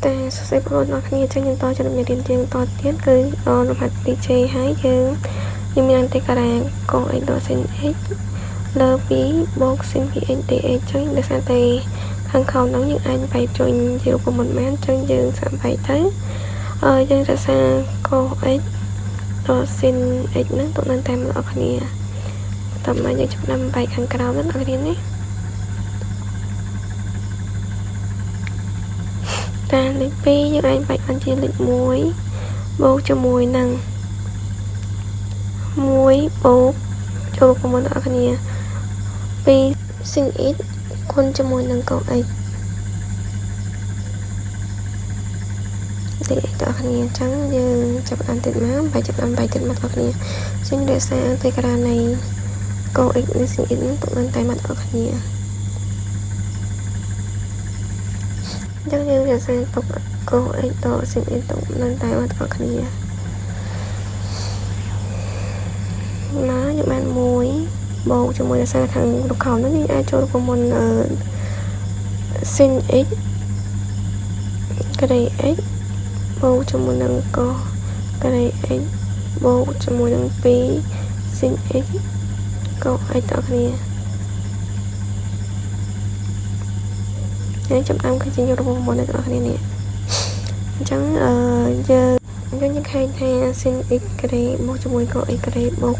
តែសរសេរបងប្អូនអរគ្នាចឹងយើងតចំណុចមេរៀនយើងតទៀតគឺលំហាត់ទី J ហើយយើងយើងមានអន្តេក្រាលកូ x ដក sin x លើ2បូក sin 2x dx ចឹងដោយសារតែខាងក្រោមហ្នឹងយើងអាចបែកចេញជារូបមន្តបានចឹងយើងសាកបែកទៅយើងរក្សាកូ x ដក sin x ហ្នឹងទុកនៅតែម្ដងគ្នាបន្ទាប់មកយើងចាប់ផ្ដើមបែកខាងក្រោមហ្នឹងអ្នកគ្នានេះតាលេខ2យើងអាចបែកបានជាលេខ1បូកជាមួយនឹង1បូកចូលរូបមន្តអ្នកគ្នា2 sin x គុណជាមួយនឹងកូ x លេខ x ដល់គ្នាអញ្ចឹងយើងចាប់ផ្ដើមទៀតមកបែកចាប់ផ្ដើមបែកទៀតមកដល់គ្នាអញ្ចឹងរក្សាអន្តេក្រាលនៃកូ x និង sin x នឹងទុកនៅតែមកដល់គ្នាអញ្ចឹងយើងរក្សាទុកកូ x ដក sin x ទុកនៅតែមកដល់គ្នាមកយើងបាន1បូកជាមួយរក្សាខាងក្រោមនោះយើងអាចចូលរូបមន្ត sin x ការ៉េ x បូកជាមួយនឹងកការ៉េ x បូកជាមួយនឹង2 sin x ក x ដល់គ្នាហើយចាប់ដើមគឺជាយករូបមន្តដល់គ្នានេះអញ្ចឹងយើងយើងឃើញថា sin x ការ៉េបូកជាមួយក x ការ៉េបូក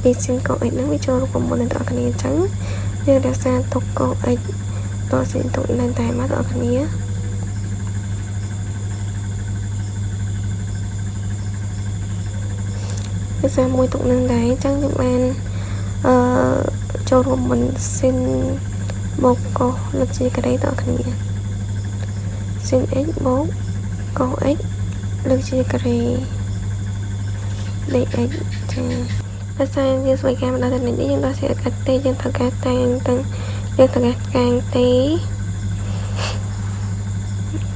2 sin ក x ហ្នឹងវាចូលរូបមន្តដល់គ្នាអញ្ចឹងយើងរក្សាទុកក x ត sin ទុកនៅតែមកដល់គ្នាភាសាមួយទុកនឹងដែរអញ្ចឹងយើងបានចូលរួមមុន sin បូកកុសលើកជាការ៉េដល់គ្នា sin x បូកកុស x លើកជាការ៉េ dx ចាភាសាយើងស្វែងការមកដល់តែនេះយើងដល់ជាកាត់ទេយើងត្រូវការតាំងទាំងយើងត្រូវការកាងទេ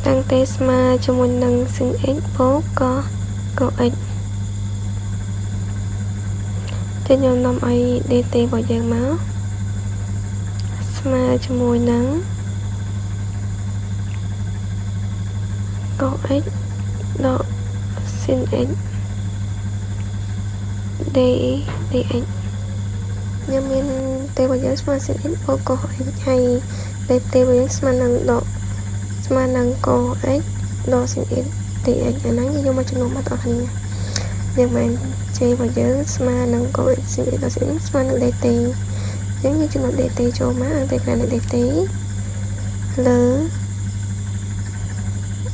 តាំងទេស្មើជាមួយនឹង sin x បូកកកុស x តែខ្ញុំនាំឲ្យ dt របស់យើងមកស្មើជាមួយនឹងកុស x ដក sin x d dx យើងមាន t របស់យើងស្មើ sin x បូកកុស x ហើយ dt របស់យើងស្មើនឹងដកស្មើនឹងកុស x ដក sin x dx អាហ្នឹងយើងយកមកចំនួនមកដល់គ្នាយើងបាន j របស់យើងស្មើនឹងកុស x sin x ដក sin x ស្មើនឹង dt អញ្ចឹងយើងចំនួន dt ចូលមកអន្តេក្រាលនៃ dt លើ